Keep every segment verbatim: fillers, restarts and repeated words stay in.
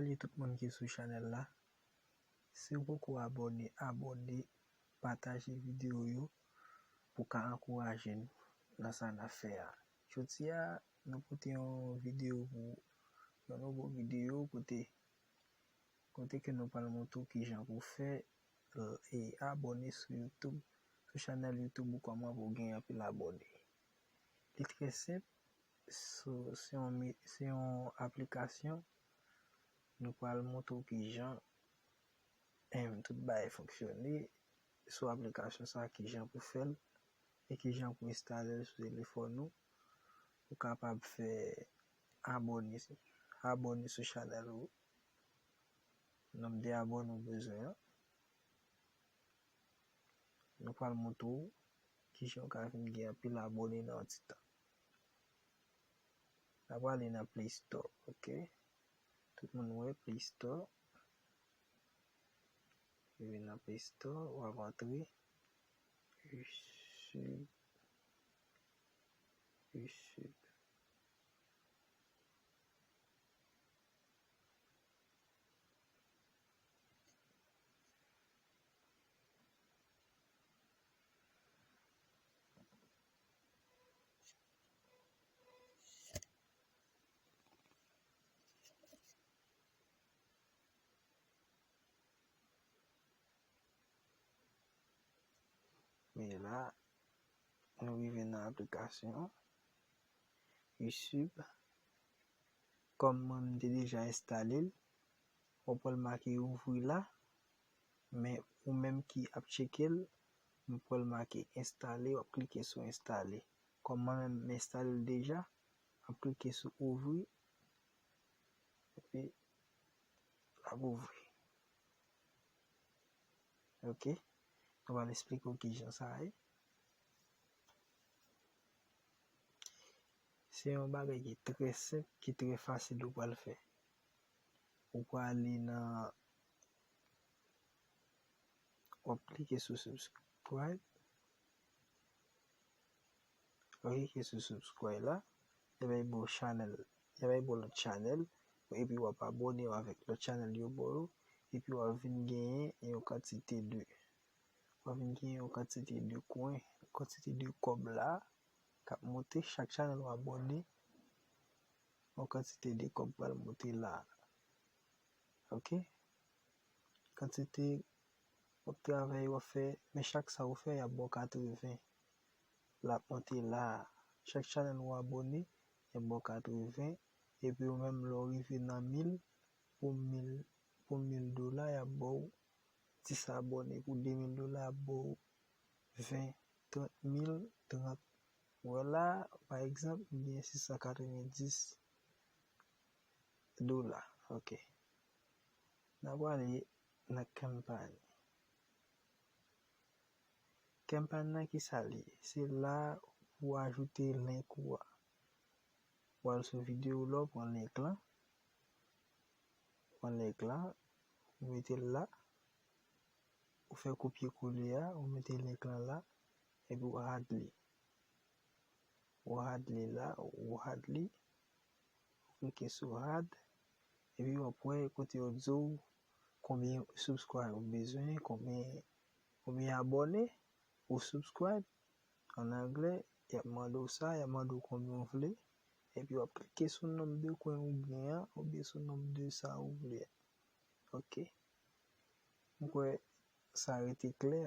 Salut tout moun ki sou chanèl la. Si w poko abòne, abòne, pataje videyo yo pou ka ankouraje n nan sa n ap fè a. Jodi a, nou pote yon videyo pou yon nouvo videyo kote kote ke nou pral montre w kijan pou fè e abòne sou YouTube, sou chanèl YouTube ou, kòman pou w gen anpil abòne. Li trè senp, se yon, se yon aplikasyon. Nou pral montre w kijan em, tout bagay fonksyone sou aplikasyon sa, kijan pou fè l e kijan pou enstale l sou telefòn ou. Ou kapab fè abòne, abòne sou chanèl ou, nonb de abòne ou bezwen an. Nou pral montre w kijan w ka vin gen anpil abòne nan yon ti tan. N a prale nan Play Store, ok? Tout moun wè Play Store. Rive nan Play Store, w ap antre YouTube. YouTube. Men la, nou rive nan aplikasyon YouTube. Kòm mwen, m te deja enstale l, w ap wè l make ouvri la, men ou menm ki ap tcheke l, m ap wè l make enstale, w ap klike sou enstale. Kòm mwen menm, m enstale l deja, m ap klike sou ouvri, epi l ap ouvri. Ok? Nou pral esplike w kijan sa ye. Se yon bagay ki trè senp, ki trè fasil ou pral fè. Ou prale nan, w ap klike sou subscribe. W ap klike sou subscribe la. Epi bo chanèl, epi bo lòt chanèl. Epi w ap abòne w avèk lòt chanèl yo ba w. Epi w ap vin genyen yon kantite de, w ap vin genyen yon kantite de kwen, yon kantite de kòb la k ap monte. Chak chanèl w abòne, yon kantite de kòb pral monte la. Ok? Kantite w ap travay, w ap fè, men chak sa ou fè, y ap ba w katreven. L ap monte la a. Chak chanèl ou abòne, y ap ba w katreven. Epi ou menm, lè w rive nan mil, pou mil, pou mil dola, y ap ba w dis abòne. Pou de mil dola, y ap ba w ven, trant mil, trant. Ou wè la, pa egzanp, m gen sis san katrevenndis dola. Ok. N a prale nan kanpay. Kanpay nan ki sa l ye? Se la pou w ajoute link ou a. W al sou videyo la, w pran link lan. Pran link lan, ou mete l la. Ou fè kopye kole a, ou mete link lan la, epi w add li. Ou add li la, ou add li. Ou klike sou add. Epi w ap wè kote yo di w konbyen subscribe ou bezwen, konbyen, konbyen abòne ou subscribe. An anglè, y ap mande w sa, y ap mande w konbyen w vle. Epi w ap klike sou nonb de kwen ou gen an, oubyen sou nonb de sa ou vle a. Ok. M kwè sa rete klè.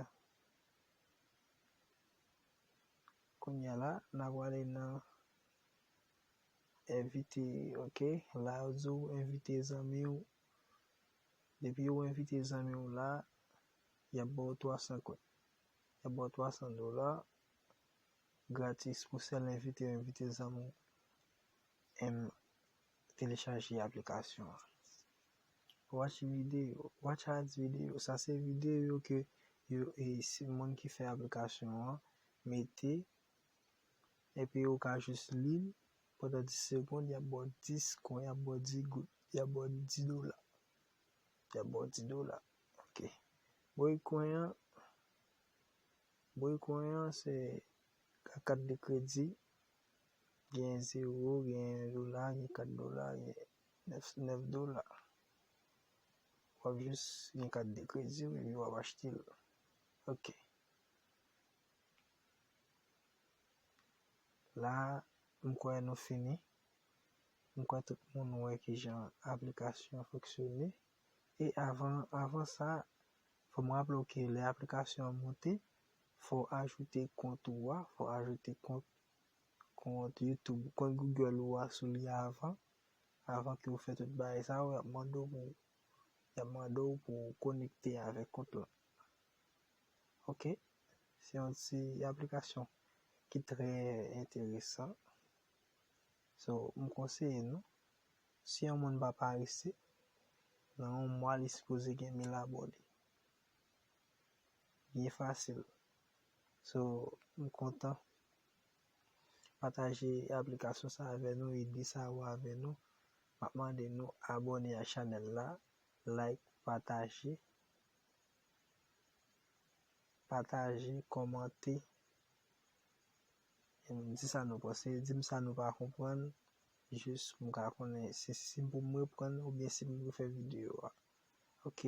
Kounye a la, n a prale nan envite, ok? La, yo di w envite zanmi w. Depi yo envite zanmi w la, y ap ba w twa san kwen. Y ap ba w twa san dola gratis pou sèl envite yo envite zanmi w. Em, telechaje aplikasyon an. Watch video, watch ads video. Sa se videyo ke yo, e, si moun ki fè aplikasyon an mete, epi ou ka jis li l pandan dis segonn, y ap ba w dis kwen, y ap ba w dis goud, y ap ba w dis dola. Y ap ba w dis dola. Ok. Boy kwen an, boy kwen an se kat de kredi. Gen zewo, gen yen dola, gen kat dola, gen nèf, nèf dola. w ap jis gen kat de kredi w epi w ap achte l. Ok. La, m kwè nou fini. M kwè tout moun wè kijan aplikasyon an fonksyone. E avan, avan sa, fò m raple w ke lè aplikasyon an monte, fò w ajoute kont ou a, fò w ajoute kont, kont YouTube, kont Google ou a sou li avan, avan ke w fè tout bagay sa yo, y ap mande w pou, y ap mande w pou w konekte avèk kont lan. Ok? Se yon ti aplikasyon ki trè enteresan. So, m konseye nou, si yon moun pa parese, nan yon mwa li sipoze gen mil abòne. Byen fasil. So, m kontan pataje aplikasyon sa avè nou, ide sa yo avè nou. M ap mande nou abòne a chanèl la, like, pataje, pataje, kòmante. E di sa nou panse, di m sa nou pa konprann, jis pou m ka konnen si, si pou m reprann oubyen si pou m refè videyo a. Ok.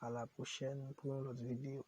A la pwochèn pou yon lòt videyo.